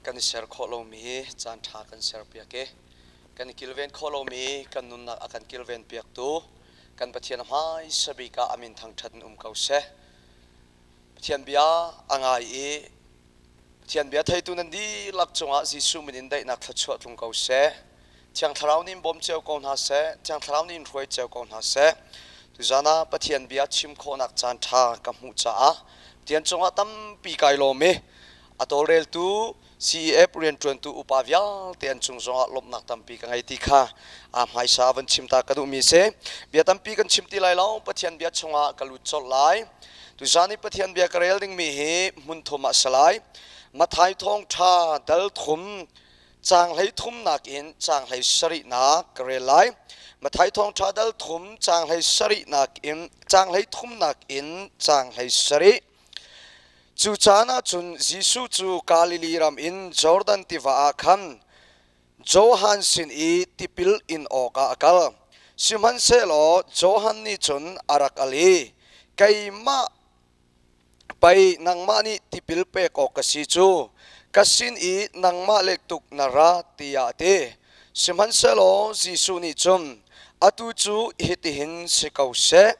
Kan i ser khawh lomi caan ṭha kan serpiak i kan i kilven khawh lomi kan nunnak a kan kilven piaktu kan Pathian a hmaisa bik ah a min thangṭhat in um ko seh. Pathian bia a ngai i Pathian bia theitu nan dihlak cungah Jesuh min in daihnak thluachuah tlung ko seh. Thiang Thlarau nih in bawm cio ko hna seh. Thiang Thlarau nih in hruai cio ko hna seh. Tuzan ah Pathian bia chim khawhnak caan ṭha ka hmuh caah Pathian cungah tampi kai lawm i a tawlreltu CEF rianṭuantu upa vialte an cung zongah lawmhnak tampi ka ngei ti kha a hmaisa van chim ta ka duhmi si. Bia tampi kan chim ti lai lo, Pathian bia chungah ka lut colh lai. Tuzan i Pathian bia ka rel dingmi hi hmun thum ah si lai. Matthai thawngṭha dal thum caang hlei thumnak in caang hlei sarihnak ka rel lai. Matthai thawngṭha dal thum caang hlei sarihnak in caang hlei thumnak in caang hlei sarih. Cu caan ah cun Jesuh cu Galilee ram in Jordan tiva ah khan Johan sin i tipil in awkah a kal. Sihmanhsehlaw Johan nih cun a rak al i, Keimah Pei nangmah nih tipil pek awk ka si cu ka sin i nangmah lektuk na ra tiah a ti. Sihmanhsehlaw Jesuh nih cun atu cu hitihin si ko seh.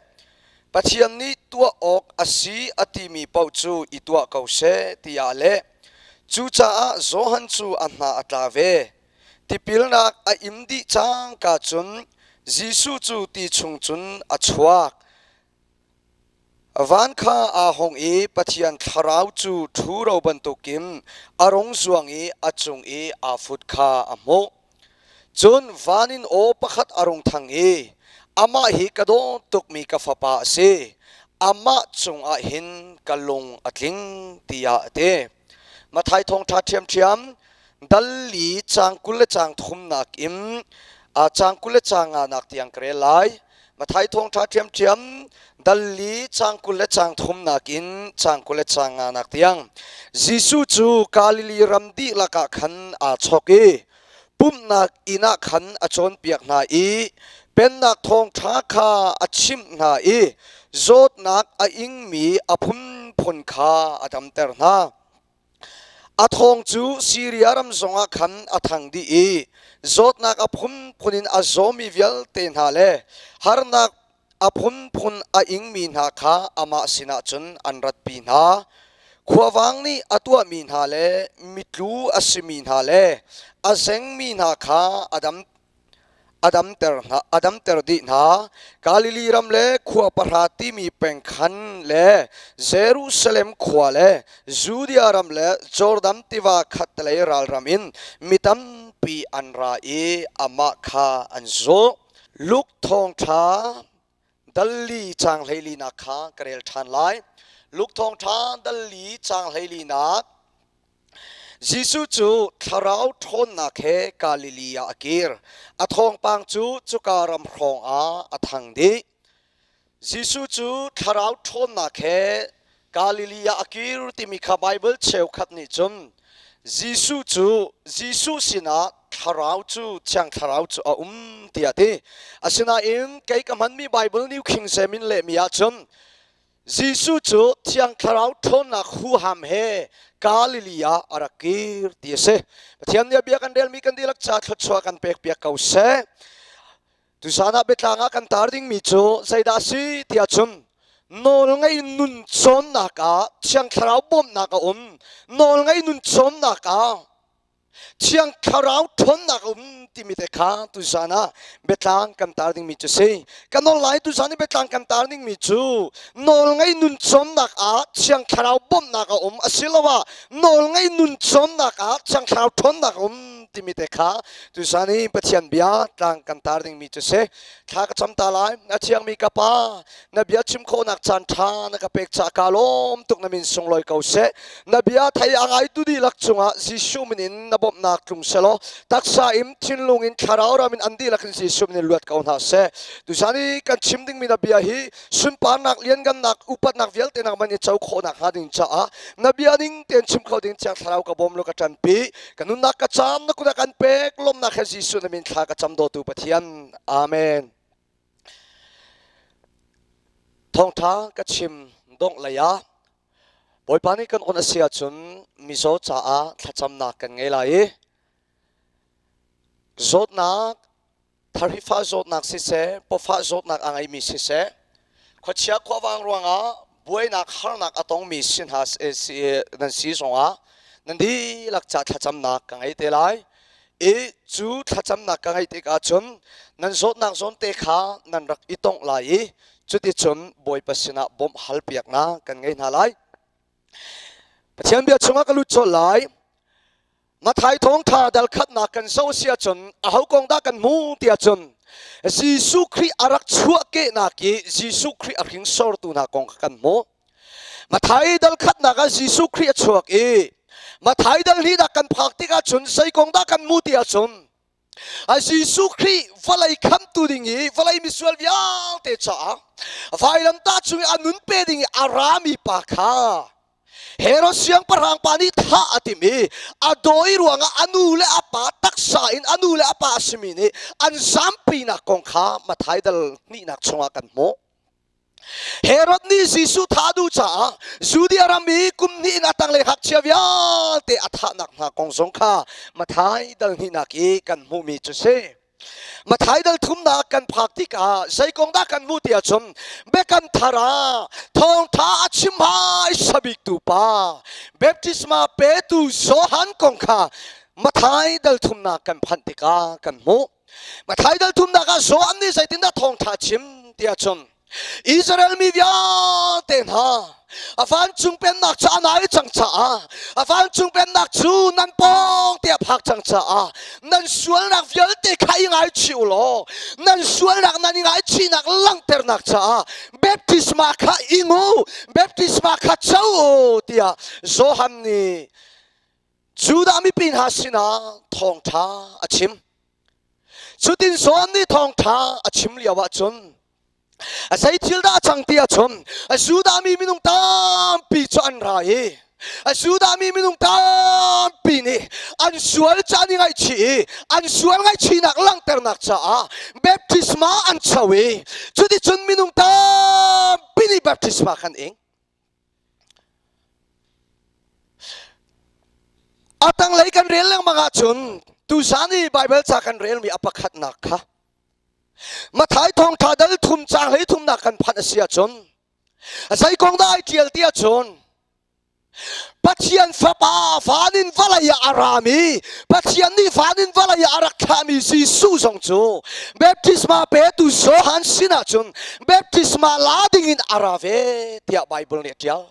Pathian nih tuah awk a si a timi paoh cu i tuah ko seh tiah a leh. Cucaah Johan cu a hna a tla ve. Tipilnak a im dih cangka cun Jesuh cu ti chung cun a chuak. Van kha aa hong i Pathian thlarau cu ṭhuro bantukin a rung zuang i a cung i aa fut kha a hmuh. Cun van in aw pakhat a rung thang i, Amah hi ka dawt tukmi ka fapa a si, amah cungah hin ka lung a tling, tiah a ti. Matthai thawngṭha ṭhiamṭhiam dal li caang 20 le caang thumnak in caang 20 le caang nganak tiang ka rel lai. Matthai thawngṭha ṭhiamṭhiam dal li caang 20 le caang thumnak in caang 20 le caang nganak tiang. Jesuh cu Galilee ram dihlak ah khan aa chawk i pumhnak inn ah khan a cawnpiak hna i pennak thawngṭha kha a chimh hna i zawtnak a ingmi a phunphun kha a damter hna. A thawng cu Siria ram zongah khan a thang dih i zawtnak a phunphun in a zawmi vialte hna le harnak a phunphun a ingmi hna kha amah sinah cun an ratpi hna. Khuavang nih a tuahmi hna le mitlu a simi hna le a zengmi hna kha a dam a damter hna a damter dih hna. Galilee ram le khua pahra timi peng khan le Jerusalem khua le Judea ram le Jordan tiva khattelei ralram in mi tampi an ra i amah kha an zulh. Luke thawngṭha dal li caang hleilinak kha ka rel ṭhan lai. Luke thawngṭha dal li caang hleilinak Jesuh cu thlarau ṭhawnnak he Galilee ah a kir. A thawngpang cu cuka ram hrawng ah a thang dih. Jesuh cu thlarau ṭhawnnak he Galilee ah a kir timi kha Baibal cheukhat nih cun Jesuh cu Jesuh sinah thlarau cu Thiang Thlarau cu a um tiah a ti. Asinain kei ka hmanmi Baibal New King James in lehmi ahcun Jesuh cu Thiang Thlarau ṭhawnnak huham he Galilee ah a rak kir ti a si. Pathian nih a bia kan relmi kan dihlak ca thluachuah kan pekpiak ko seh. Tuzaan ah biatlang ah kan tar dingmi cu zeidah a si tiah cun nawlngei nun cawnnak ah Thiang Thlarau bawmhnak a um. Nawlngei nun cawnnak ah Thiang Thlarau ṭhawnnak a um timi te kha tuzaan ah biatlang kan tar dingmi cu si. Ka nawl lai tuzaan i biatlang kan tar dingmi cu nawlngei nun cawnnak ah Thiang Thlarau bawmhnak a um asiloah nawlngei nun cawnnak ah Thiang Thlarau ṭhawnnak a um timi te kha Tuzan i Pathian bia tlang kan tar dingmi cu si. Thla ka cam ta lai. A thiangmi ka Pa, na bia chim khawhnak caan ṭha na ka pek caah kaa lawm tuk na min sunglawi ko seh. Na bia thei a ngaitu dihlak cungah Jesuh min in na bawmhnak tlung selaw taksa in thinlung in thlarau ram in an dihlak in Jesuh min in luat ko hna seh. Tuzan i kan chim dingmi na bia hi sunparnak liangannak upatnak vialte nangman i co khawhnak hnga ding caah na bia ning tein chim kho ding Thiang Thlarau ka bawm law ka ṭanpi. Ka nunnak ka cam na kut ah kan pek lawmnak he Jesuh na min thla ka cam dawtu Pathian. Amen. Thawngṭha ka chim dongh lei ah. Bawipa nih kan on a si ahcun mizaw caah thlacamnak kan ngei lai i zawtnak tharhifah zawtnak siseh, pawfah zawtnak a ngeimi siseh, khuachia khuavang ruangah buainak harnak a tongmi si hna nan si zongah nan dihlak ca thlacamnak ka ngei te lai. I cu thlacamnak ka ngeih tikah cun nan zawtnak zawn te kha nan rak i tongh lai i cuticun Bawipa sinah bawmh halpiaknak kan ngei hna lai. Pathian bia chungah ka lut colh lai. Mathai thawngtha dal khatnak kan zoh si ahcun aho kong dah kan hmu ti ahcun Jesuh Khrih a rak chuahkehnak i Jesuh Khrih a hringsortu hna kong kha kan hmuh. Mathai dal khatnak ah Jesuh Khrih a chuak i Mathai dal hnihnak kan phak tikah cun zei kong dah kan hmuh ti ahcun Jesuh Khrih vawlei khamtu ding i vawlei misual vialte caah vailamtah cung i a nun pe ding i a rami pa kha Herod siangpahrang pa nih thah a timh i a dawi ruangah a nu le a pa taksa in a nu le a pa a simi nih an zampinak kong kha Matthai dal hnihnak chungah kan hmuh. Herod nih Jesuh thah a duh caah Judea ram i kum hnih in a tanglei ngakchia vialte a thahnak hna kong zong kha Matthai dal hnihnak i kan hmuhmi cu si. Mathai dal thumnak kan phak tikah zei kong dah kan hmuh ti ahcun biakam thar ah thawngtha a chim hmaisa biktu pa baptisma petu Johan kong kha Mathai dal thumnak kan phanh tikah kan hmuh. Mathai dal thumnak ah Johan nih zeitindah thawngtha a chim ti ahcun Israel mi vialte hna a vancung pennak cu a nai cang caah a vancung pennak cu nan pawng te a phak cang caah nan sualnak vialte kha i ngaichih u law nan sualnak nan i ngaichihnak langhternak caah baptisma kha ing u baptisma kha co u tiah Johan nih Judah mipi hna sinah thawngṭha a chim. Cutin Johan nih thawngṭha a chim lio ahcun zei thil dah a cang ti ahcun Judah mi minung tampi cu an ra i Judah mi minung tampi nih an sual ca an i ngaihchih i an sual ngaihchihnak langhternak caah baptisma an co i cuticun minung tampi nih baptisma kan ing. A tanglei kan rel lengmang ahcun tuzan i Baibal ca kan relmi a pakhatnak kha Mathai thawngṭha dal thum caang hlei thumnak kan phanh a si ahcun zei kong dah ai ṭial ti ahcun Pathian Fapa van in vawlei ah a rami Pathian nih van in vawlei ah a rak thlahmi Jesuh zong cu baptisma petu Johan sinah cun baptisma la dingin a ra ve tiah Baibal nih a ṭial.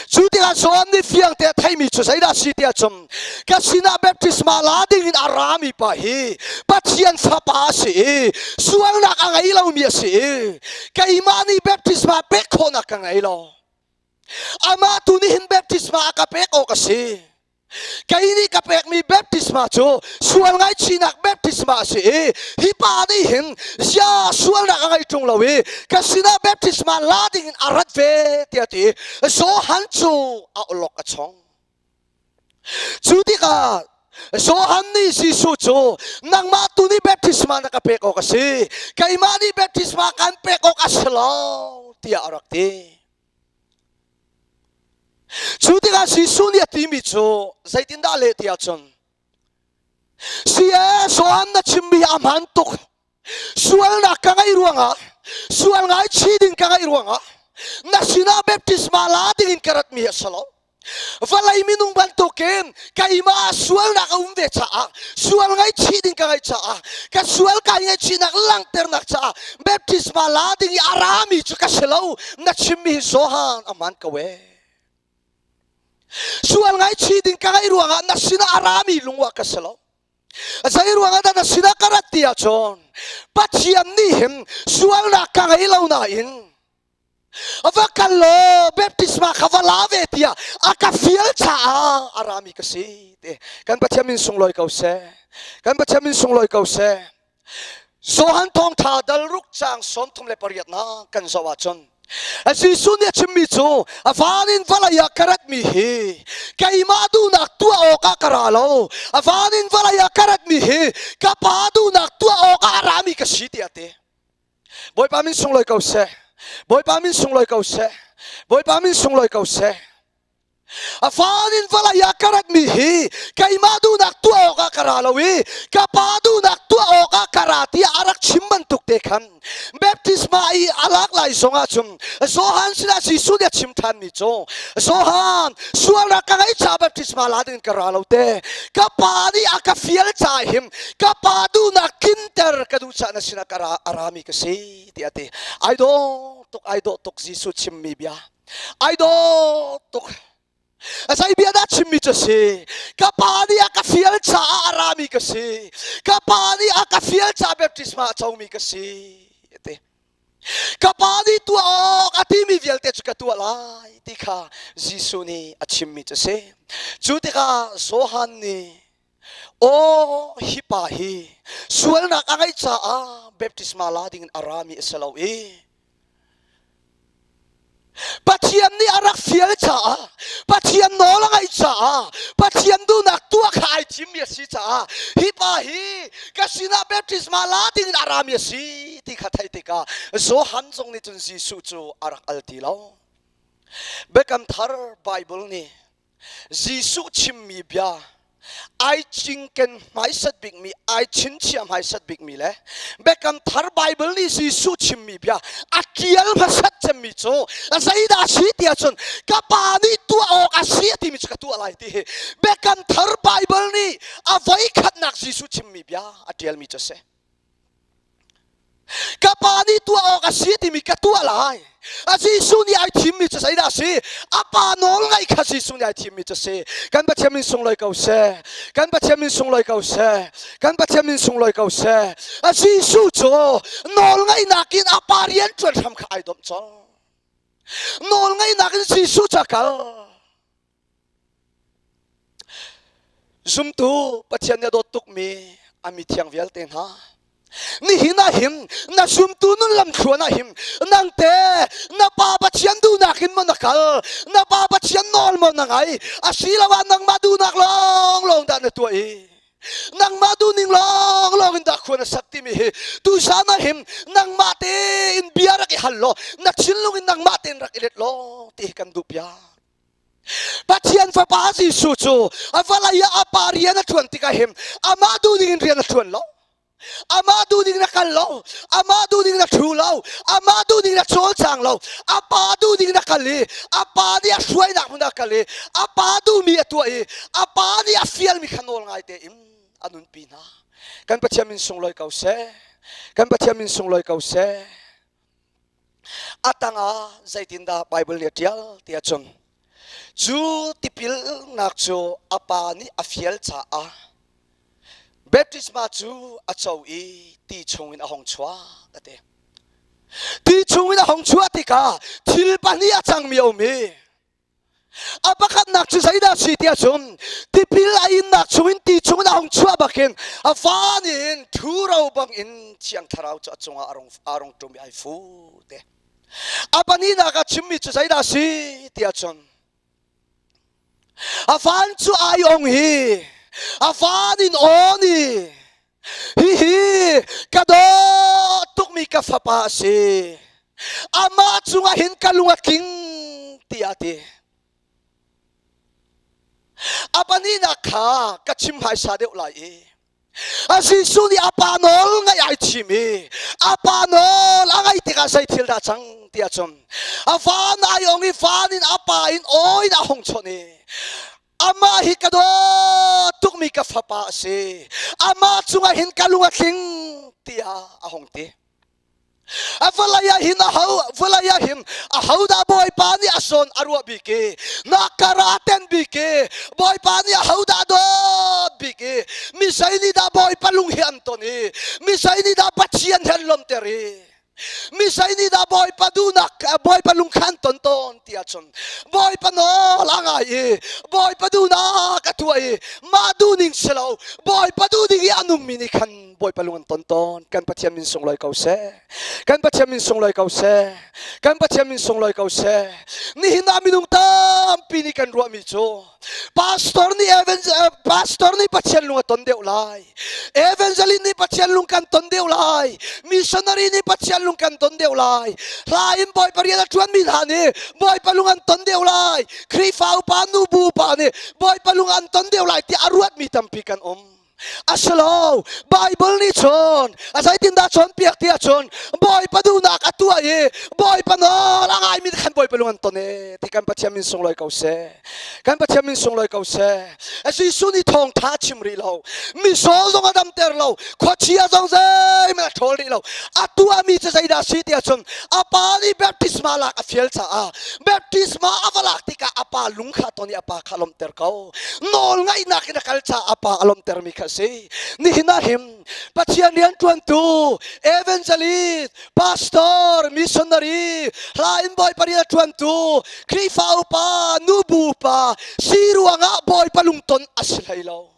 Cu tikah Johan nih fiang te a theimi cu zeidah a si tiah cun ka sinah baptisma la dingin a rami pa hi Pathian Fapa a si i sualnak a ngei lomi a si i keimah nih baptisma pek khawhnak ka ngei lo. Amah tu nih hin baptisma a ka pek awk a si. Kei nih ka pekmi baptisma cu sual ngaihchihnak baptisma a si i hi pa nih hin zia sualnak a ngei ṭung lo i ka sinah baptisma la dingin a rat ve tiah a ti. Johan cu a awlok a chong. Cu tikah Johan nih Jesuh cu nangmah tu nih baptisma na ka pek awk a si, keimah nih baptisma kan pek awk a si lo tiah a rak ti. Cu tikah Jesuh nih a timi cu zeitindah a leh ti ahcun si ee Johan na chimmi hi a hmaan tuk sualnak ka ngeih ruangah sual ngaichih ding ka ngeih ruangah na sinah baptisma la dingin ka ratmi a si lo vawlei minung bantukin keimah ah sualnak a um ve caah sual ngaihchih ding ka ngeih caah ka sual kai ngaihchihnak langhternak caah baptisma la ding i a rami cu ka si lo na chimmi hi Johan a hmaan ko ee sual ngaihchih ding ka ngeih ruangah na sinah a rami lungwah ka si lo zei ruangah dah na sinah ka rat ti ahcun Pathian nih hin sualnak ka ngei lo nain va kal law baptisma kha va la ve tiah a ka fial caah a rami ka si te kan Pathian min sunglawi ko seh kan Pathian min sunglawi ko seh Johan thawngtha dal ruk caang 38 na kan zoh ahcun Jesuh nih a chimmi cu van in vawlei ah ka ratmi hi keimah duhnak tuah awkah ka ra lo van in vawlei ah ka ratmi hi ka pa duhnak tuah awkah a rami ka si tiah a ti Bawipa min sunglawi ko seh Bawipa min sunglawi ko seh Bawipa min sunglawi ko seh. A van in vawlei ah ka ratmi hi keimah duhnak tuah awkah ka ra lo i ka Pa duhnak tuah awkah ka ra tiah a rak chim bantuk te khan baptisma i a lak lai zongah cun Johan sinah Jesuh nih a chim ṭhanmi cu Johan sualnak ka ngei caah baptisma la dingin ka ra lo te ka Pa nih a ka fial caah him ka Pa duhnak tlinter ka duh caah na sinah ka ra a rami ka si tiah a ti. Ai dawh tuk ai dawh tuk Jesuh chimmi bia. Ai dawh tuk. Zei bia dah chimmi cu si? Ka pa nih a ka fial caah a rami ka si. Ka pa nih a ka fial caah baptisma a comi ka si. Ti. Ka pa nih tuah awk a timi vialte cu ka tuah lai ti kha Jesuh nih a chimmi cu si. Cu tikah Johan nih Aw hi pa hi sualnak a ngeih caah baptisma la dingin a rami a si lo i Pathian nih a rak fial caah Pathian nawl a ngaih caah Pathian duhnak tuah kha ai thimmi a si caah hi pa hi ka sinah baptisma la dingin a rami a si ti kha theih tikah Johan zong nih cun Jesuh cu a rak al ti lo. Biakam Thar Bible nih Jesuh chimmi bia ai cinken hmaisat bikmi ai chinchiah hmaisat bikmi le Biakam Thar Bible nih Jesuh chimmi bia a ṭial hmasat cemmi cu zeidah a si ti ahcun ka pa nih tuah awk a si a timi cu ka tuah lai ti hi Biakam Thar Bible nih a voikhatnak Jesuh chimmi bia a ṭialmi cu a si. Ka pa nih tuah awk a si timi ka tuah lai. A Jesuh nih ai thimmi cu zeidah a si? A pa nawl ngaih kha Jesuh nih ai thimmi cu a si. Kan Pathian min sunglawi ko seh. Kan Pathian min sunglawi ko seh. Kan Pathian min sunglawi ko seh. A Jesuh cu nawl ngaihnak in a pa rian ṭuan hram kha ai domh colh. Nawl ngaihnak in Jesuh cu a kal. Zumtu Pathian nih a dawt tukmi a mithiang vialte hna, nihin ah hin na zumtu nun lamthluan ah hin nangte na Pa Pathian duhnak in maw na kal, na Pa Pathian nawl maw na ngai, asiloah nangmah duhnak lawnglawng dah na tuah i nangmah duhning lawnglawng in dah khua na sak timi hi tuzan ah hin nangmah tein bia rak i hal law na thinlung in nangmah tein rak i let law ti hi kan duh piak. Pathian Fapa Jesuh cu a vawlei ah a pa rian a ṭuan tikah hin amah duhning in rian a ṭuan lo. Amah duhning in a kal lo. Amah duhning in a ṭhu lo. Amah duhning in a cawlcang lo. A pa duhning in a kal i a pa nih a hruainak hmun ah a kal i a pa duhmi a tuah i a pa nih a fialmi kha nawl ngai tein a nunpi hna. Kan Pathian min sunglawi ko seh. Kan Pathian min sunglawi ko seh. A tangah zeitindah Baibal nih a ṭial ti ahcun cu tipilnak cu a pa nih a fial caah baptisma cu a co i ti chungin a hung chuak a ti. Ti chungin a hung chuah tikah thil pahnih a cangmi a um i A pakhatnak cu zeidah si tiah cun tipil a innak chungin ti chungin a hung chuah bakin a van in ṭhuro bangin Thiang Thlarau cu a cungah a rung a rung ṭum i ai fu te. A pahnihnak a chimmi cu zeidah si tiah cun a van cu ai ong hi a van in aw nih Hihi ka dawt tukmi ka fapa a si. Amah cungah hin ka lung a tling tiah a ti. A pahnihnak kha ka chim hmaisa deuh lai i a Jesuh nih a pa nawl ngaih ai thim i a pa nawl a ngaih tikah zei thil dah cang tiah cun a van ai ong i van in a pa in aw in a hung chawnh i Amah hi ka dawt tukmi ka fapa a si. Amah cungah hin ka lung a tling tiah a hung ti. A vawlei ah hin aho vawlei ah hin ahodah Bawipa nih a zawn a ruah bik i na kara ten bik i Bawipa nih ahodah dawt bik i mi zei nih dah Bawipa lung hi an ton i mi zei nih dah Pathian he an lawmter i Mi zei nih dah Bawipa duhnak Bawipa lung kha an ton tawn ti ahcun Bawipa nawl a ngai i Bawipa duhnak a tuah i mah duhning si lo Bawipa duhning i a nungmi nih khan Bawipa lung an ton tawn. Kan Pathian min sunglawi ko seh. Kan Pathian min sunglawi ko seh. Kan Pathian min sunglawi ko seh. Nihin ah minung tampi nih kan ruahmi cu Pastor nih pastor nih Pathian lung a ton deuh lai. Evangelist nih Pathian lung kan ton deuh lai. Missionary nih Pathian lung. lung kan ton deuh lai. Hla in Bawipa rian a ṭuanmi hna nih Bawipa lung an ton deuh lai. Khrihfa upa nubu upa nih Bawipa lung an ton deuh lai tiah a ruatmi tampi kan um. Asilo, Bible nih cun a zeitindah cawnpiak ti ahcun Bawipa duhnak a tuah i Bawipa nawl a ngaimi khan Bawipa lung an ton e ti kan Pathian min sunglawi ko seh. Kan Pathian min sunglawi ko seh. Jesuh nih thawngtha a chim rih lo. Mizaw zong a damter lo. Khuachia zong zeihmanh a ṭhawl rih lo. A tuahmi cu zeidah a si ti ahcun a pa nih baptisma lak a fial caah baptisma a va lak tikah a pa lung kha ton i a pa kha lawmhter ko. Nawlngaihnak in a kal caah a pa a lawmhtermi kha a si. Nihin ah hin Pathian rianṭuantu, evangelist, pastor, missionary, hla in Bawipa rian a ṭuantu, Khrihfa upa, nubu upa si ruangah Bawipa lungton a si hlei lo.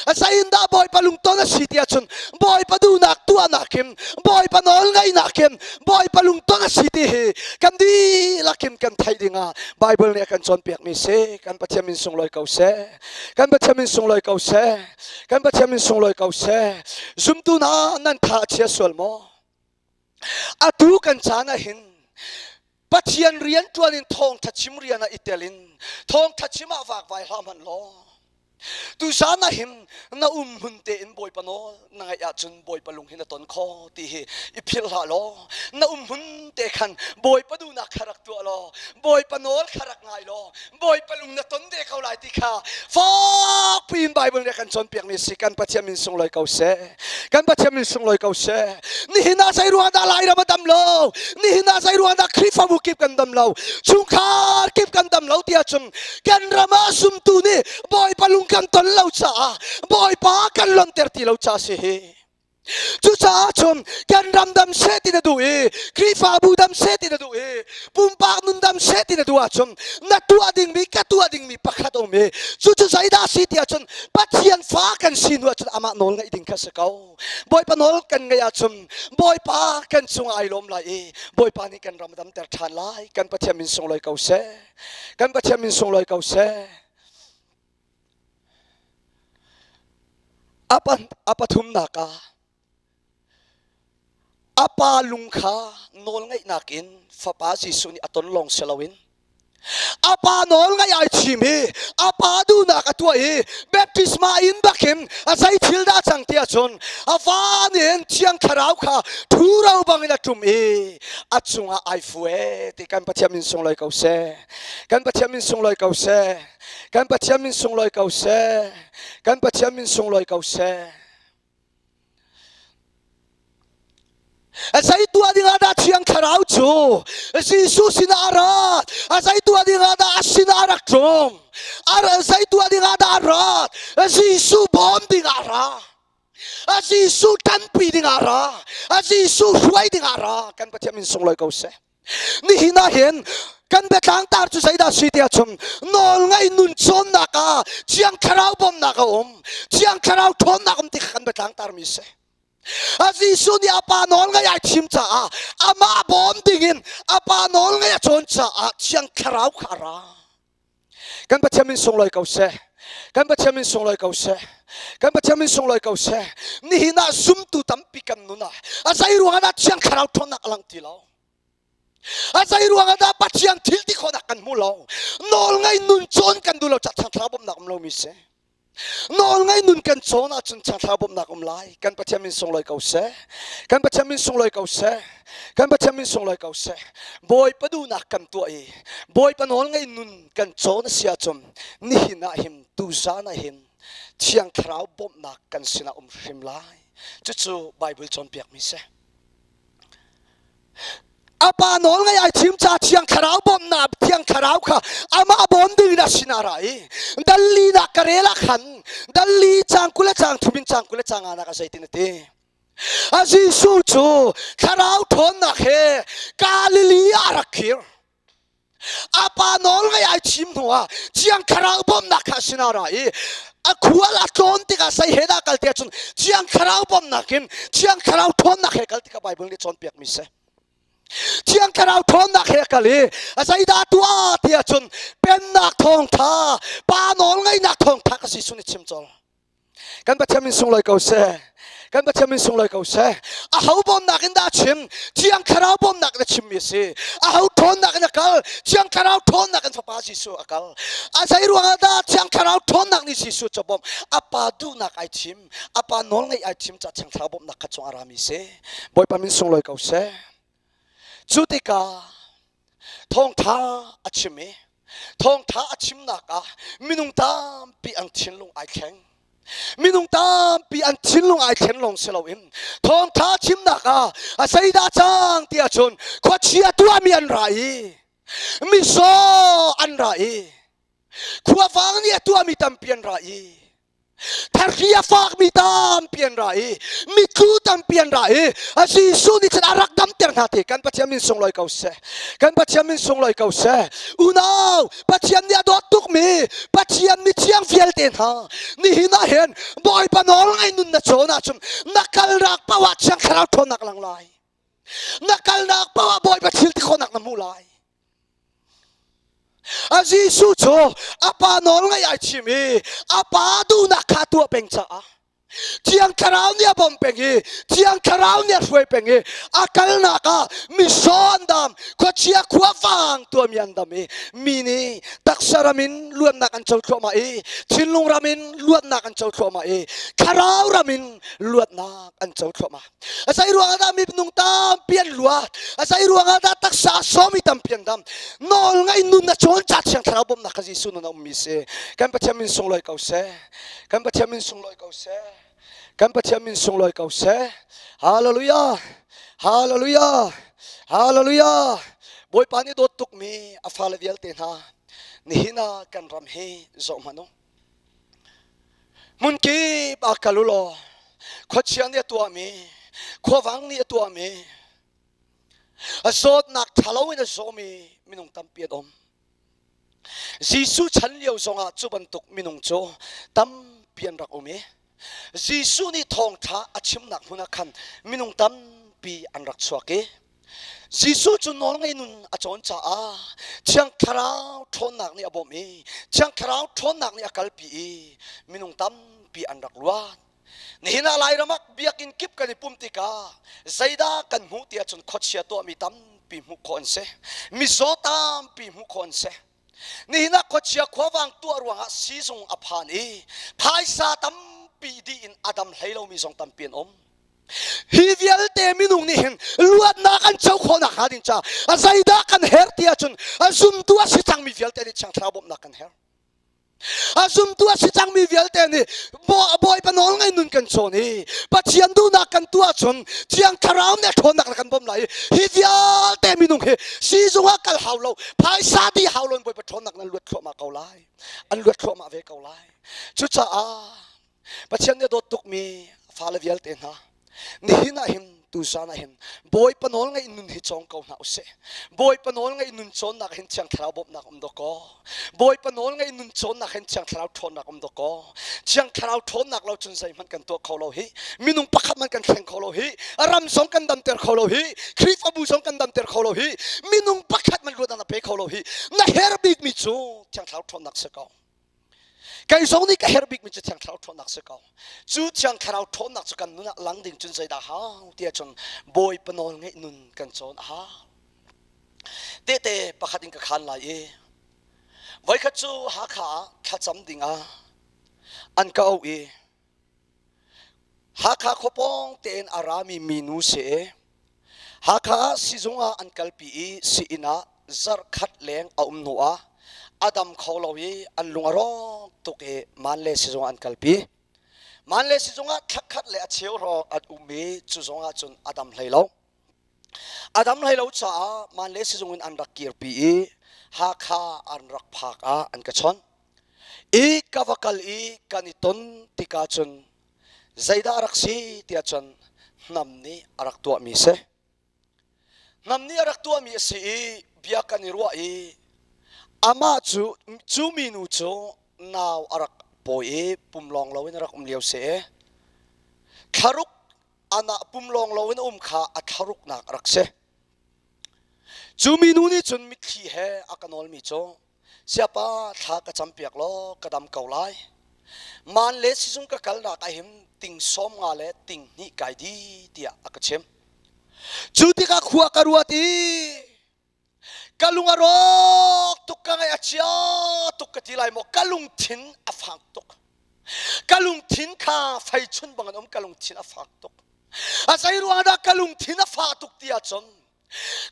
Zeiindah Bawipa lungton a si ti ahcun Bawipa duhnak tuahnak in Bawipa nawl ngaihnak in Bawipa lungton a si ti hi kan dihlak in kan theih dingah Bible nih a kan cawnpiakmi si. Kan Pathian min sunglawi ko seh. Kan Pathian min sunglawi ko seh. Kan Pathian min sunglawi ko seh. Zumtu hna nan tha a chia sual maw? Atu kan caan ah hin Pathian rian ṭuan in thawngṭha chim rian ah i tel in thawngṭha chim ah vakvai hlah hmanh law tuzan ah hin na um hmun tein Bawipa nawl na ngaih ahcun Bawipa lung hi na ton kho ti hi i philh hlah law na um hmun te khan Bawipa duhnak kha rak tuah law Bawipa nawl kha rak ngai law Bawipa lung na ton ve ko lai ti kha fakpi in Bible nih a kan cawnpiakmi si kan Pathian min sunglawi ko seh. Kan Pathian min sunglawi ko seh. Nihin ah zei ruang dah Lairam a dam lo? Nihin ah zei ruang dah Khrihfabu kip kan dam lo? Chungkhar kip kan dam lo tiah cun kan ram ah zumtu nih Bawipa lung kan ton lo caah Bawipa kan lonter ti lo caah si hi. Cucaah cun kan ram dam seh ti na duh i Khrihfabu dam seh ti na duh i pumpak nun dam seh ti na duh ahcun na tuah dingmi ka tuah dingmi pakhat a um i cucu zeidah a si ti ahcun Pathian fa kan si hnu ahcun amah nawl ngaih ding kha si ko. Bawipa nawl kan ngaih ahcun Bawipa kan cungah ai lawm lai i Bawipa nih kan ram damter ṭhan lai. Kan Pathian min sunglawi ko seh. Kan Pathian min sunglawi ko seh. A pathumnak ah A pa lung kha nawlngaihnak in Fapa Jesuh nih a ton lawng si loin a pa nawlngaih ai thim i a pa duhnak a tuah i baptisma in bakin a zei thil dah cang ti ahcun a va nih Thiang Thlarau kha ṭhuro bangin a ṭum i a cungah ai fu ee ti kan Pathian min sunglawi ko seh. Kan Pathian min sunglawi ko seh. Kan Pathian min sunglawi ko seh. Kan Pathian min sunglawi ko seh. Zei tuah dingah dah Thiang Thlarau cu Jesuh sinah a rat? A zei tuah dingah dah a sinah a rak tlung? A zei tuah dingah dah a rat? Jesuh bawm dingah a ra. A Jesuh ṭanpi dingah a ra. A Jesuh hruai dingah a ra. Kan Pathian min sunglawi ko seh. Nihin ah hin kan biatlang tar cu zeidah si tiah cun nawlngaih nun cawnnak ah Thiang Thlarau bawmhnak a um. Thiang Thlarau ṭhawnnak um ti kha kan biatlang tarmi si. A Jesuh nih a pa nawlngaih ai thim caah amah bawm dingin a pa nawlngaih a cawn caah Thiang Thlarau kha a ra. Kan Pathian min sunglawi ko seh. Kan Pathian min sunglawi ko seh. Kan Pathian min sunglawi ko seh. Nihin ah zumtu tampi kan nun ah a zei ruangah dah Thiang Thlarau ṭhawnnak a lang ti lo? A zei ruangah dah Pathian thil ti khawhnak kan hmu lo? Nawlngaih nun cawn kan duh lo cah Thiang Thlarau bawmhnak um lomi si. Nawlngaih nun kan cawn ahcun Thiang Thlarau bawmhnak um lai. Kan Pathian min sunglawi ko seh. Kan Pathian min sunglawi ko seh. Kan Pathian min sunglawi ko seh. Bawipa duhnak kan tuah i Bawipa nawlngaih nun kan cawn a si ahcun nihin ah hin tuzaan ah hin Thiang Thlarau bawmhnak kan sinah um hrim lai. Cucu Bible cawnpiakmi si. A pa nawl ngai ai thim ca Thiang Thlarau bawmhnak Thiang Thlarau kha amah bawm ding in a sinah ra i dalli nak ka rel ah khan dalli cang 20 le cang thum in cang 20 le cang nga nak a zeitin a ti. A Jesuh cu Thlarau ṭhawnnak he Galilee ah a rak kir. A pa nawl ngai ai thim hnuah Thiang Thlarau bawmhnak kha a sinah ra i a khual a tlawn tikah sei he dah kal tiah cun Thiang Thlarau bawmhnak in Thiang Thlarau ṭhawnnak he kal tikah Bible nih cawnpiakmi si. Thiang Thlarau ṭhawnnak he kal i a zeidah tuah tiah cun pennak thawngṭha pa nawl ngeihnak thawngṭha ka Jesuh nih chim colh. Kan Pathian min sunglawi ko seh. Kan Pathian min sunglawi ko seh. A ho bawmnak in dah a chim? Thiang Thlarau bawmnak in a chimmi a si. A ho ṭhawnnak in a kal? Thiang Thlarau ṭhawnnak in Fapa Jesuh a kal. A zei ruangah dah Thiang Thlarau ṭhawnnak nih Jesuh cu a bawmh? A Pa duhnak ai thim. A Pa nawlngaih ai thim caah Thiang Thlarau bawmhnak kha cung a rami si. Bawipa min sunglawi ko seh. Cu tikah thawngṭha a chim i thawngṭha a chimnak ah minung tampi an thinlung ai thleng. Minung tampi an thinlung ai thlen lawng si loin thawngṭha chimnak ah a zeidah cang ti ahcun khuachia tuahmi an ra i mizaw an ra i khuavang nih a tuahmi tampi an ra i Thari a fakmi tampi an ra i mitlu tampi an ra i Jesuh nih cun a rak damter hna ti kan Pathian min sunglawi ko seh. Kan Pathian min sunglawi ko seh. Unau, Pathian nih a dawt tukmi Pathian mithiang vialte hna nihin ah hin Bawipa nawl ngai nun na cawn ahcun na kalnak paoh ah Thiang Thlarau ṭhawnnak lang lai. Na kalnak paoh ah Bawipa thil ti khawhnak na hmuh lai. A Jesuh cu a pa nawl ngaih ai thim i a pa duhnak kha tuah peng caah Thiang Thlarau nih a bawmh peng i Thiang Thlarau nih a hruai peng i a kalnak ah misaw an dam, khuachia khuavang tuahmi an dam i mi nih taksa ram in luatnak an co thluahmah i thinlung ram in luatnak an co thluahmah i thlarau ram in luatnak an co thluahmah. A zei ruangah dah minung tampi an luat? A zei ruangah dah taksa a sawmi tampi an dam? Nawl ngaih nun na cawn ca Thiang Thlarau bawmhnak kha Jesuh nun a ummi si. Kan Pathian min sunglawi ko seh. Kan Pathian min sunglawi ko seh. Kan Pathian min sunglawi ko seh. Hallelujah. Hallelujah. Hallelujah. Bawipa nih dawt tukmi a fale vialte hna nihin ah kan ram hi zoh hmanh u. Hmunkip ah kal u law khuachia nih a tuahmi, khuavang nih a tuahmi, a zawtnak ṭhalo in a zawmi minung tampi an um. Jesuh chan lio zongah cu bantuk minung cu tampi an rak um i Jesuh nih thawngṭha a chimnak hmun ah khan minung tampi an rak chuak i Jesuh cu nawlngei nun a cawn caah Thiang Thlarau ṭhawnnak nih a bawmh i Thiang Thlarau ṭhawnnak nih a kalpi i minung tampi an rak luat. Nihin ah Lairam ah biakinn kip kan i pumh tikah zeidah kan hmuh ti ahcun khuachia tuahmi tampi hmuh khawh an si. Mizaw tampi hmuh khawh an si. Nihin ah khuachia khuavang tuah ruangah siizung a phan i phaisa tampi dih in a dam hlei lomi zong tampi an um. Hi vialte minung nih hin luatnak an co khawh nakhnga ding caah a zeidah kan herh ti ahcun a zumtu a si cangmi vialte nih Thiang Thlarau bawmhnak kan herh. A zumtu a si cangmi vialte nih Bawipa nawl ngai nun kan cawn i Pathian duhnak kan tuah ahcun Thiang Thlarau nih a ṭhawnnak na kan bawmh lai i hi vialte minung hi siizung ah kal hau lo phaisa dih hau lo in Bawipa ṭhawnnak nan luat thluahmah ko lai. An luat thluahmah ve ko lai. Cucaah Pathian nih a dawt tukmi fale vialte hna, nihin ah hin tuzan ah hin Bawipa nawl ngaih nun hi cawng ko hna usih. Bawipa nawl ngaih nun cawnnak hin Thiang Thlarau bawmhnak um dawkaw. Bawipa nawl ngaih nun cawnnak hin Thiang Thlarau ṭhawnnak um dawkaw. Thiang Thlarau ṭhawnnak lo cun zeihmanh kan tuah kho lo hi. Minung pakhat hmanh kan thleng kho lo hi. Ram zong kan damter kho lo hi. Khrihfabu zong kan damter kho lo hi. Minung pakhat hmanh luatnak na pe kho lo hi. Na herh bikmi cu Thiang Thlarau ṭhawnnak si ko. Kei zong nih ka herh bikmi cu Thiang Thlarau ṭhawnnak si ko. Cu Thiang Thlarau ṭhawnnak cu kan nun ah lang ding cun zeidah hau ti ahcun Bawipa nawl ngeih nun kan cawn a hau. Tehte pakhat in ka khaan lai i voikhat cu Hakha ah thlacam dingah an ka auh i Hakha khuapawng tein a rami minu si i Hakha ah sizung ah an kalpi i sii-inn ah zarhkhat leng a um hnu ah a dam kho lo i an lung a rawk tuk i Manle sizung ah an kalpi. Manle sizung ah thlakhat le a cheu hrawng an um i cu zong ah cun a dam hlei lo. A dam hlei lo caah Manle sizung in an rak kirpi i Hakha an rak phak ah an ka chawnh. I ka va kal i kan i ton tikah cun zeidah a rak si tiah cun hnam nih a rak tuahmi si. Hnam nih a rak tuahmi a si i bia kan i ruah i amah cu cu minu cu nau a rak pawi i pum lawng loin a rak um lio si i thlaruk anah pum lawng loin a um kha a thlaruknak a rak si. Cu minu nih cun mitthli he a ka nawlmi cu Siapa thla ka campiak law ka dam ko lai. Man le sizung ka kalnak ah hin ting 50 le ting hnih kai di tiah a ka chim. Cu tikah khua ka ruat i ka lung a rawk tuk ka ngaih a chia tuk ka ti lai maw ka lungthin a fak tuk. Ka lungthin kha fei chun bang an um ka lungthin a fak tuk. A zei ruang dah ka lungthin a fah tuk ti ahcun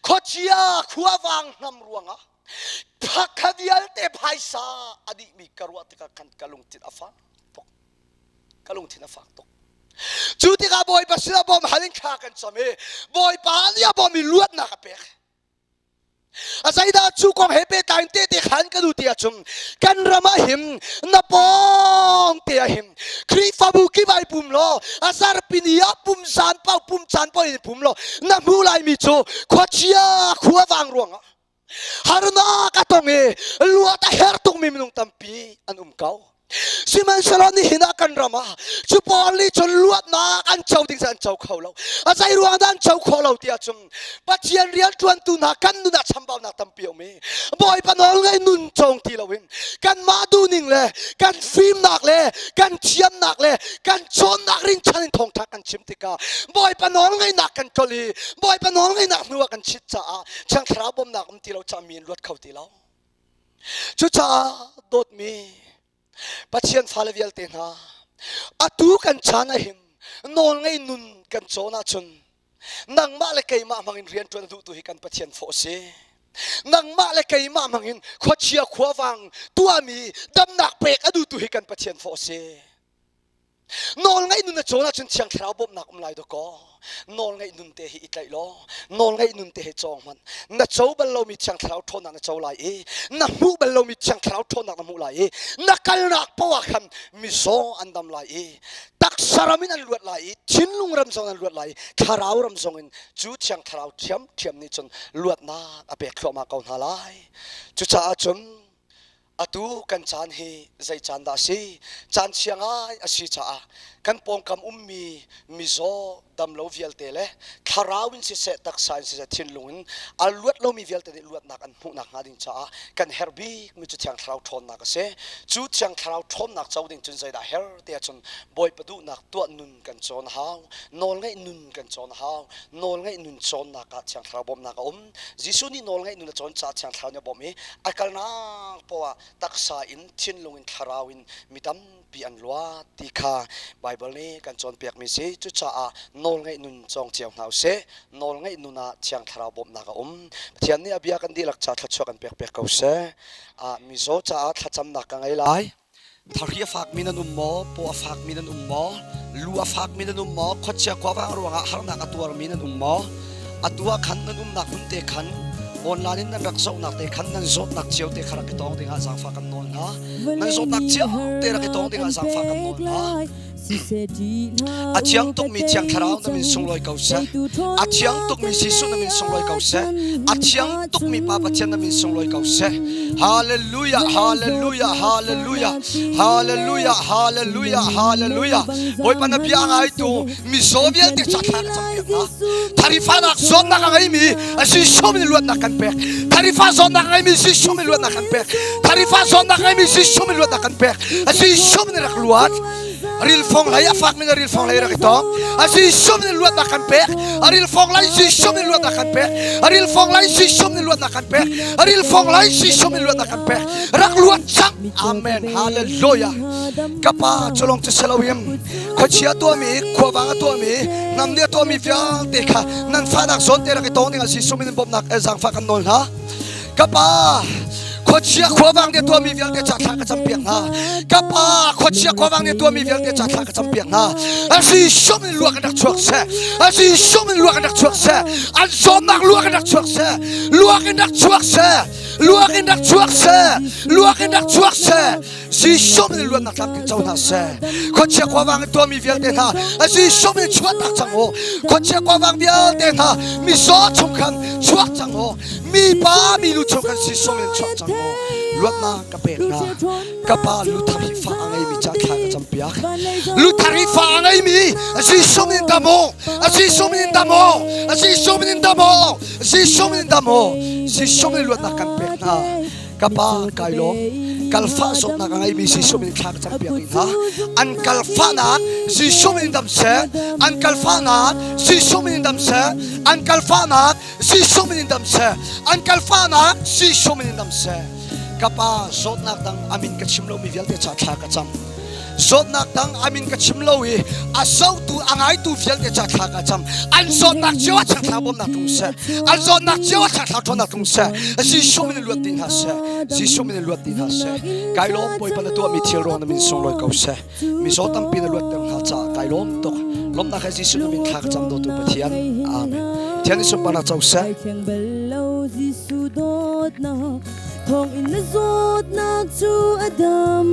khuachia khuavang hnam ruangah phakha vialte phaisa a dihmi ka ruah tikah khan ka lungthin a fak tuk. Ka lungthin a fak tuk. Cu tikah Bawipa sinah bawm hal in thla kan cam i Bawipa nih a bawm i luatnak a pek. A zeidah cu kong he pehtlai in tehte khan ka duh ti ahcun kan ram ah him na pawng te ah him Khrihfabu kip ai pum law a zarpi ni ah pum zan pau pum caan pau in pum law na hmuh laimi cu khuachia khuavang ruangah harnak a tong i luat a herh tukmi minung tampi an um ko. Sihmanhsehlaw nihin ah kan ram ah cu pawl nih cun luatnak an co ding an co kho lo. A zei ruang dah an co kho lo ti ahcun Pathian rianṭuantu hna kan nun ah chambaunak tampi a um i Bawipa nawl ngei nun cawng ti loin kanmah duhning le kan fimnak le kan thiamnak le kan cawnnak rinchanh in thawngṭha kan chim tikah Bawipa nawl ngeihnak kan ṭol i Bawipa nawl ngeihnak hnu ah kan chit caah Thiang Thlarau bawmhnak um ti lo caah mi in luat kho ti lo. Cucaah dawtmi Pathian fale vialte hna, atu kan chan ah hin nawlngei nun kan cawn ahcun nangmah le keimah hmangin rianṭuan a duhtu hi kan Pathian fawh a si. Nangmah le keimah hmangin khuachia khuavang tuahmi damnak pek a duhtu hi kan Pathian fawh a si. Nawlngaih nun na cawn ahcun Thiang Thlarau bawmhnak um lai dawkaw. Nawlngaih nun te hi i tlaih law nawlngaih nun te hi cawng hmanh. Na co bal lomi Thiang Thlarau ṭhawnnak na co lai i na hmuh bal lomi Thiang Thlarau ṭhawnnak na hmuh lai i na kalnak paoh ah khan mizaw an dam lai i taksa ram in an luat lai i thinlung ram zong an luat lai i thlarau ram zong in cu Thiang Thlarau ṭhiamṭhiam nih cun luatnak a pek thluahmah ko hna lai. Cucaah cun Atu kan caan hi zei caan dah a si? Caan chia ngai a si caah kan pawngkam ummi mizaw damlo vialte le thlarau in siseh taksa in siseh thinlung in a luat lomi vialte nih luatnak an hmuhnak hnga ding caah kan herh bikmi cu Thiang Thlarau ṭhawnnak a si. Cu Thiang Thlarau ṭhawnnak co ding cun zeidah herh ti ahcun Bawipa duhnak tuah nun kan cawn a hau, nawlngaih nun kan cawn a hau. Nawlngaih nun cawnnak ah Thiang Thlarau bawmhnak a um. Jesuh nih nawlngaih nun a cawn caah Thiang Thlarau nih a bawmh i a kalnak poah ah taksa in thinlung in thlarau in mi tampi an luat ti kha Baibal nih kan cawnpiakmi si. Cucaah nawlngaih nun cawng cio hna usih. Nawlngaih nun ah Thiang Thlarau bawmhnak a um. Pathian nih a bia kan dihlak ca thluachuah kan pek piak ko seh. Mizaw caah thlacamnak ka ngei lai. Thari a fakmi nan um maw? Paw a fakmi nan um maw? Lu a fakmi nan um maw? Khuachia khuavang ruangah harnak a tuarmi nan um maw? Atu ah khan nan umnak hmun te khan online in nan rak zohnak te khan nan zawtnak cio te kha rak i tawng dingah zaangfah kan nawl hna. Nan zawtnak cio te rak i tawng dingah zaangfah kan nawl hna. A thiang tukmi Thiang Thlarau na min sunglawi ko seh. A thiang tukmi Jesuh na min sunglawi ko seh. A thiang tukmi Pa Pathian na min sunglawi ko seh. Hallelujah, hallelujah, hallelujah, hallelujah, hallelujah, hallelujah. Bawipa na bia ngaitu mizaw vialte ca thla ka campiak hna. Tharifanak zawtnak a ngeimi Jesuh min luatnak kan pek. Tharifa zawtnak a ngeimi Jesuh min luatnak kan pek. Tharifa zawtnak a ngeimi Jesuh min luatnak kan pek. Jesuh min rak luat. Rilfong hlei a fak ning a rilfong hlei rak i tawk. A Jesuh nih luatnak kan pek. A rilfong lai Jesuh nih luatnak kan pek. A rilfong lai Jesuh nih luatnak kan pek. A rilfong lai Jesuh nih luatnak kan pek. Rak luat cang. Amen. Hallelujah. Ka pa culong cu siloin khuachia tuahmi, khuavang a tuahmi, hnam nih a tuahmi vialte kha nan fahnak zawn te rak i tawng dingah Jesuh min in bawmhnak zaangfah kan nawl hna. Ka pa khuachia khuavang nih tuahmi vialte ca thla ka campiak hna. Ka pa khuachia khuavang nih tuahmi vialte ca thla ka campiak hna. A Jesuh min luak in rak chuak seh. A Jesuh min luak in rak chuak seh. An zawtnak luak in rak chuak seh. Luak in rak chuak seh. Luak in rak chuak seh. Luak in rak chuak seh. Jesuh min luatnak tlamtling co hna seh. Khuachia khuavang in tuahmi vialte hna Jesuh min chuahtak cang u. Khuachia khuavang vialte hna mizaw chung khan chuak cang u. Mi pa mi lu chung khan Jesuh min chuak cang u. Luatnak ka pek hna. Ka pa Luther hi fa a ngeimi ca thla ka campiak. Luther hi fa a ngeimi Jesuh min dam u. Jesuh min dam u. Jesuh min dam u. Jesuh min dam u. Jesuh min luatnak kan pek hna. Ka pa kai lawm. Kalfah zawtnak a ngeimi Jesuh min thla ka campiak rih hna. An kalfahnak Jesuh min dam seh. An kalfahnak Jesuh min dam seh. An kalfahnak Jesuh min dam seh. An kalfahnak Jesuh min dam seh. Ka pa zawtnak dang amin ka chim lomi vialte ca thla ka cam. Zawtnak dang amin ka chim lo i a zohtu a ngaitu vialte ca thla ka cam. An zawtnak cio ah thla bawmnak tlung seh. An zawtnak cio ah thla ṭhawnnak tlung seh. Jesuh min in luat dih hna seh. Jesuh min in luat dih hna seh. Kai lawm Bawipa na tuahmi thil ruang na min sunglawi ko seh. Mizaw tampi na luatter hna caah kai lawm tuk. Lawmhnak he Jesuh na min thla ka cam dawtu Pathian. Amen. Pathian nih sunparnak co seh. Thawng in na zawtnak cu a dam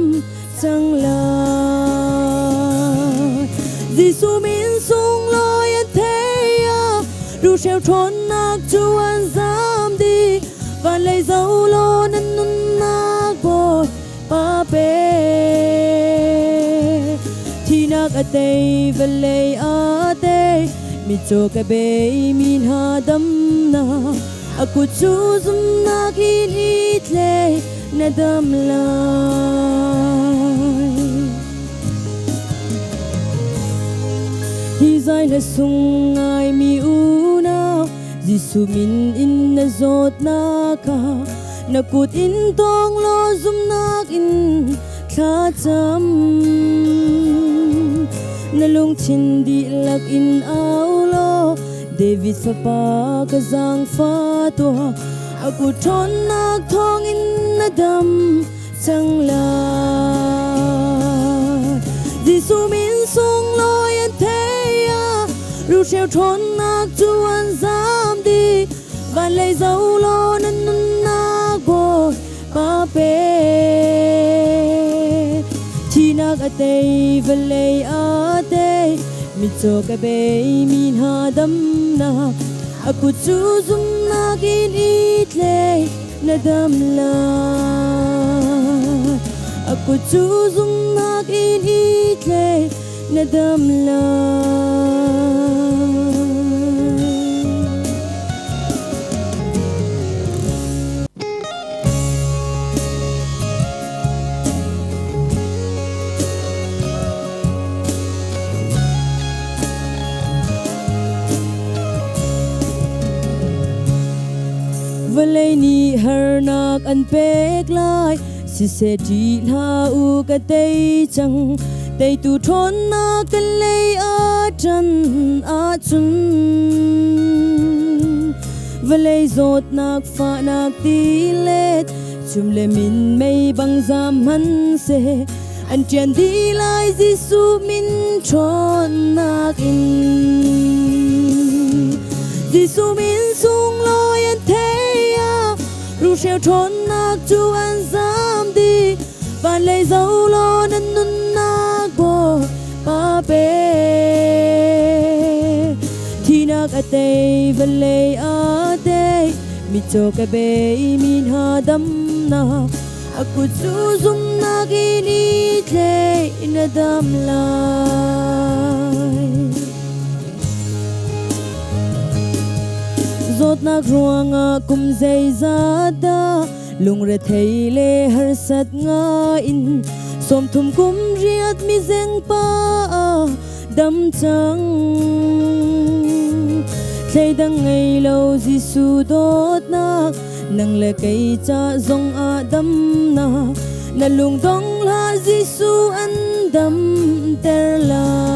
cang lai. Jesuh min sunglawi an thei ah ruhreu ṭhawnnak cu an zam dih. Van lei zoh law nan nunnak bawi Pa pe. Thihnak a tei, vawlei a tei, mitcaw ka bei mi hna damnak. A kut cu zumnak in i tlei, na dam lai. Hi zai hla sung ngaimi unau, Jesuh min in na zawtnak kha na kut in tawng law zumnak in thlacam. Na lungthin dihlak in au law David fapa ka zaangfah tuah a kut ṭhawnnak thawngin na dam cang lai. Jesuh min sunglawi an thei ah rulhreu ṭhawnnak cu an zam dih. Van lei zoh law nan nunnak Bawipa pe. Thihnak a tei, vawlei a tei, mitcaw ka bei mi hna damnak. A kut cu zumnak in i tlei, na dam lai. A kut cu zumnak in i tlei, na dam lai. Vawlei nih harnak an pek lai siseh ṭih hlah u ka tei cang teitu ṭhawnnak kan lei a ṭan ahcun vawlei zawtnak fahnak tilet chum le minmei bang zam hmanhseh an ṭian dih lai Jesuh min ṭhawnnak in. Jesuh min sunglawi an thei ah rulhreu ṭhawnnak cu an zam dih. Van lei zoh law nan nunnak Bawipa pe. Thihnak a tei, vawlei a tei, mitcaw ka bei mi hna damnak. A kut cu zumnak in i tlei na dam lai. Zawtnak ruangah kum zeizat dah lungrethei le harsat ngai in 30 kum riat mizeng pa dam cang. Thleidang ngei lo Jesuh dawtnak nang le kei ca zong ah damnak na lung dong hlah Jesuh an damter lai.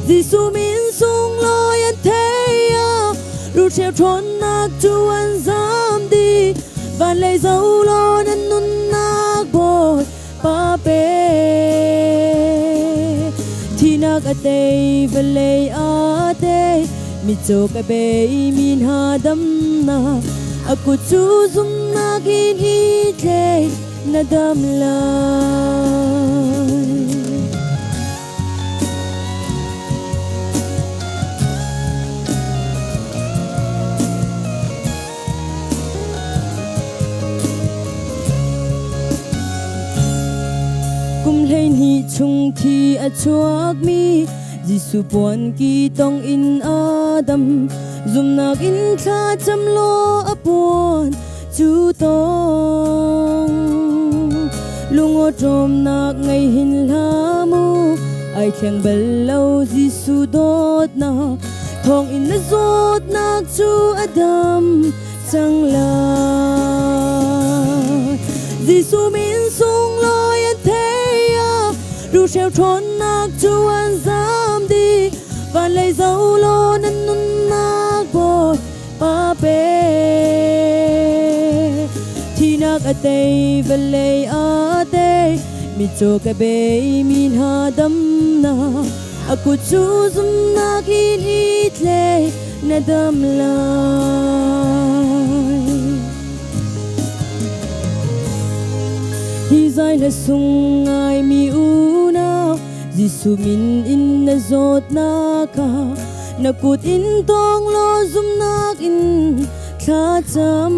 Jesuh min sunglawi an thei ah rulhreu ṭhawnnak cu an zam dih. Van lei zoh law nan nunnak Bawipa pe. Thihnak a tei, vawlei a tei, mitcaw ka bei mi hna damnak. A kut cu zumnak in i tlei, na dam lai. Kum 12 chung thi a chuakmi Jesuh puan ki tong in a dam. Zumnak in thlacam law a puan. cu tong. Lungawṭawmnak ngei hin hlah mu, ai thleng bal lo Jesuh dawtnak. Thawngin na zawtnak cu a dam cang lai. Jesuh min sunglawi an thei ah, rulhreu ṭhawnnak cu an zam dih. Van lei zoh law nan nunnak bawi pa pe. Thihnak a tei, vawlei a tei, mitcaw ka bei mi hna damnak. A kut cu zumnak in i tlei, na dam lai. Hi zai hla sung ngaimi unau, Jesuh min in na zawtnak kha na kut in tawng law zumhnak in thlacam.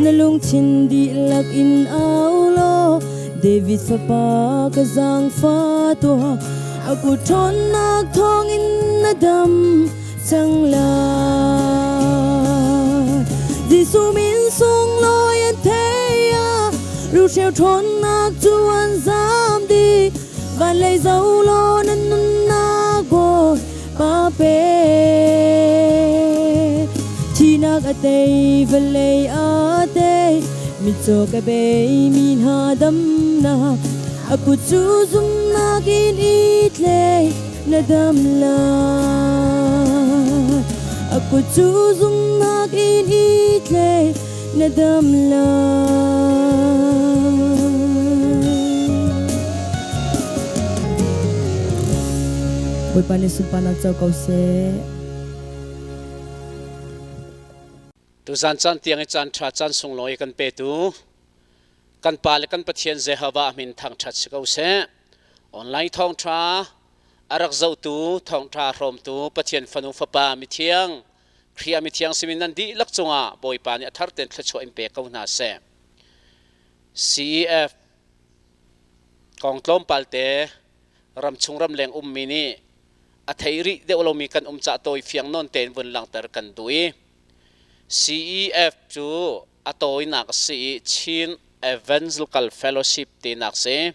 Na lungthin dihlak in au law David fapa ka zaangfah tuah. A kut ṭhawnnak thawngin na dam cang lai. Jesuh min sunglawi an thei ah rulhreu ṭhawnnak cu an zam dih. Van lei zoh law nan nunnak Bawipa pe. Thihnak a tei, vawlei a tei, mitcaw ka bei mi hna damnak. A kut cu zumhnak in i tlei, na dam lai. A kut cu zumhnak in i tlei, na dam lai. Bawipa nih sunparnak co ko seh. Tuzan caan tiang i caan ṭha caan sunglawi kan petu kan Pa le kan Pathian Jehovah min thangṭhat si ko seh. Online thawngṭha a rak zohtu thawngṭha hrawmtu Pathian fanu fapa mithiang Khrih ah mithiang simi nan dihlak cungah Bawipa nih a thar tein thluachuah in pe ko hna seh. CEF kong tlawmpal te ramchung ramleng ummi nih a thei rih deuh lomi kan um cah tawi fiang nawn tein vun langhter kan duh i CEF cu a tawinak a si i Chin Evangelical Fellowship tinak si.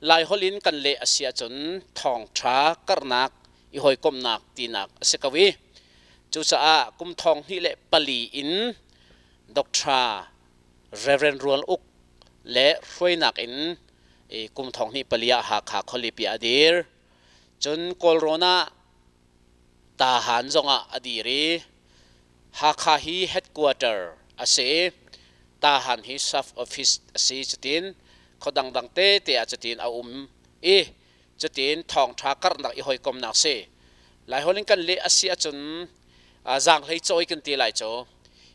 Laiholh in kan leh a si ahcun thawngṭha karhnak i hawikomhnak tinak a si ko i cucaah kum thong hnih le pali in Dr. Reverend Rual Uk le hruainak in kum thong hnih pali ah Hakha khualipi a dir. Cun Kawlrawn ah Tahan zongah a dir i Hakha hi headquarter a si i Tahan hi sub office a si cutin khua dangdang tete ah cutin a um i cutin thawngṭha karhnak i hawikomnak si. Laiholh in kan leh a si ahcun zaanghlei cawi kan ti lai cu.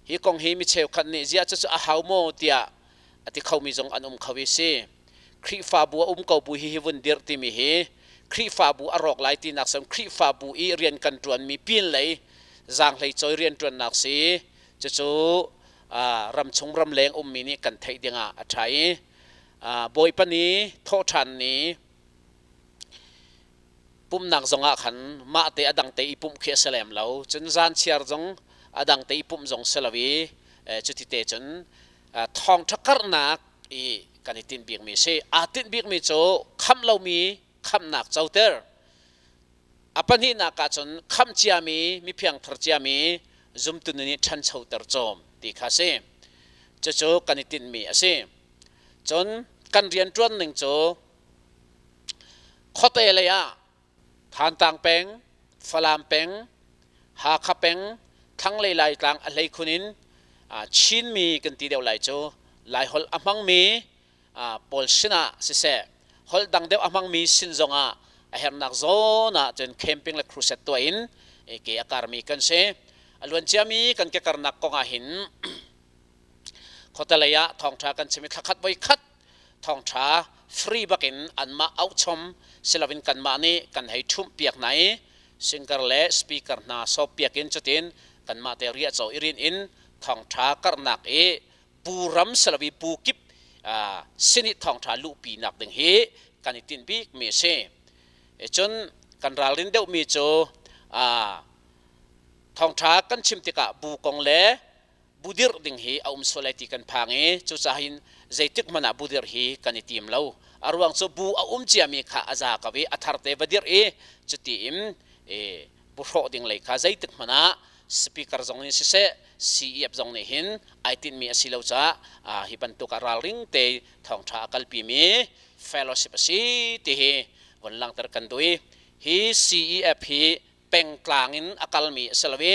Hi kong hi mi cheukhat nih ziah cucu a hau maw tiah a ti khomi zong an um kho i si. Khrihfabu a um ko bu hi hi vun dirh timi hi Khrihfabu a rawk lai tinak sem Khrihfabu i rian kan ṭuanmi pin lei zaanghlei cawi rianṭuannak si. Cucu ramchung ramleng ummi nih kan theih dingah a ṭha i Bawipa ni thawhṭhan ni pumhnak zongah khan mah te a dang te i pumh khi a si lem lo. Cun zan chiar zong a dang te i pumh zong si lo i cuti te cun thawngṭha karhnak i kan i tinh bikmi a si. Aa tinh bikmi cu khamh lomi khamhnak coter. A pahnihnak ah cun khamh ciami miphiangthar ciami zumtu nih ṭhanchoter cawm ti kha a si. Cucu kan i tinhmi a si. Cun kan rianṭuan ning cu khuate lei ah Thantlang peng, Falam peng, Hakha peng, thlanglei Laitlang a hleikhun in Chinmi kan ti deuh lai cu Laiholh a hmangmi pawl sinah siseh holh dang deuh a hmangmi sin zongah a herhnak zawn ah cun camping le crusade tuah in ke a karmi kan si. A luan ciami kan ke karnak kong ah hin khuatelei ah thawngṭha kan chim i thlakhat voi khat thawngṭha free bakin anmah auhchom siloin kanmah nih kan hei ṭhumh piak hna i singer le speaker hna sawp piak in cutin kanmah te riahcaw i rin in thawngṭha karhnak i pu ram siloin pu kip sin i thawngṭha luhpi nak ding hi kan i tinh bik mi a si. Cun kan ralrin deuhmi cu thawngṭha kan chim tikah bu kong le Budirh ding hi a um sual lai ti kan phang i cucaah hin zeitik hmanh ah budirh hi kan i tim lo. A ruang cu bu a um ciami kha a za ko i a thar te va dirh i cuti in bu hrawh ding lei kha zeitik hmanh ah speaker zong nih siseh CEF zong nih hin ai tinhmi a si lo caah hi bantuk ah ralring te thawngṭha a kalpimi fellowship a si ti hi von langhter kan duh i hi CEF hi pengtlang in a kalmi a si lo i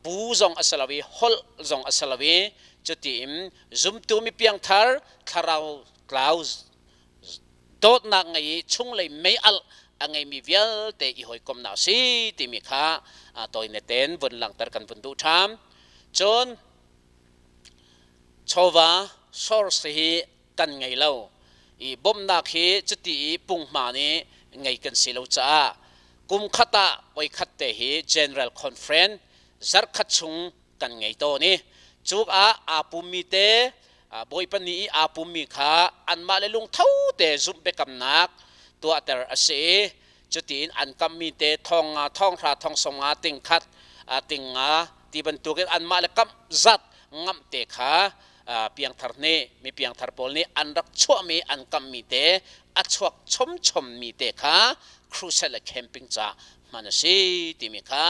bu zong a si lo i holh zong a si lo i cuti in zumtu mi piangthar thlarau tlau dawtnak ngei i chunglei mei-alh a ngeimi vialte i hawikomhnak a si timi kha tawine tein vun langhter kan vun duh ṭhan. Cun chawva source hi kan ngei lo i bawmhnak hi cuti i punghma nih ngei kan si lo caah kum khat ah voikhat te hi General Conference zarhkhat chung kan ngei tawn i cuk ah aa pummi te Bawipa ni i aa pummi kha anmah le lungtho te zumh biakamnak tuahter a si i cutiin an kammi te thong nga thong hra thong sawm nga ting khat ting nga ti bantukin anmah le kamh zat ngamh te kha piangthar nih mi piangthar pawl nih an rak chuahmi an kamhmi te a chuak chomchommi te kha crusade le camping ca hman a si timi kha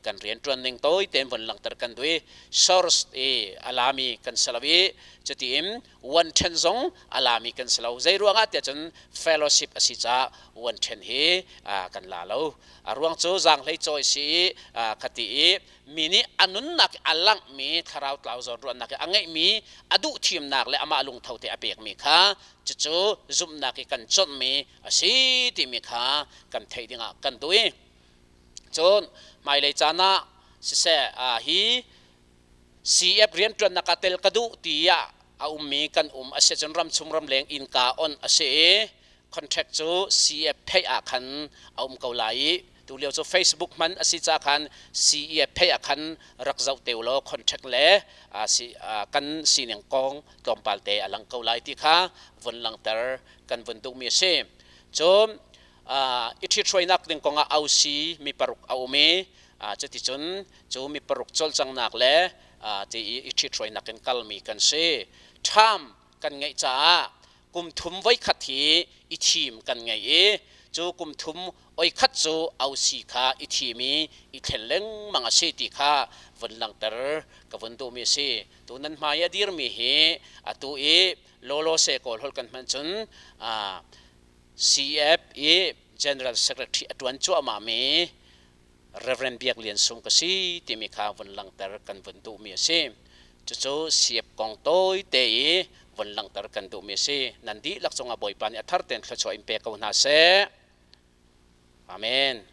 kan rianṭuan ning tawi tein von langhter kan duh i source i a lami kan si lo i cutiin one ṭhen zong a lami kan si lo. Zei ruangah tiah cun fellowship a si caah one ṭhen hi kan la lo. A ruang cu zaanghlei cawi si i khati i mi nih a nunnak a langhmi thlarau tlau zawnruahnak i a ngeihmi a duh thimnak le amah lungtho te a pekmi kha cucu zumhnak i kan cawnhmi a si timi kha kan theih dingah kan duh i cun hmailei caan ah siseh hi CF rianṭuannak ah tel ka duh tiah a ummi kan um a si cun ramchung ramleng innka on a si i contract cu CF pheih ah khan a um ko lai i tulio cu Facebook hman a si ca khan CEF pheih ah khan rak zoh te ulaw contract le kan sining kong tlawmpal te a lang ko lai ti kha vun langhter kan vun duhmi a si. Cun i ṭhithruainak ding kongah ausi mi paruk a um i cuticun cu mi paruk cawlcanghnak le ti i i ṭhithruainak in kalmi kan si. Ṭham kan ngeih caah kum thum voikhat hi i thim kan ngei i cu kum thum oikhat cu ausi kha i thim i i thlen lengmang a si ti kha vun langhter ka vun duhmi a si. Tu nan hmai a dirmi hi atu i lawlaw se kawl holh kan hman cun CF i General Secretary a ṭuan cuahmah mi Reverend Biak Lian Sung ka si timi kha vun langhter kan vun duhmi a si. Cucu CF kong tawite i vun langhter kan duhmi a si. Nan dihlak cungah Bawipa nih a thar tein thluachuah in pe ko hna seh. Amen.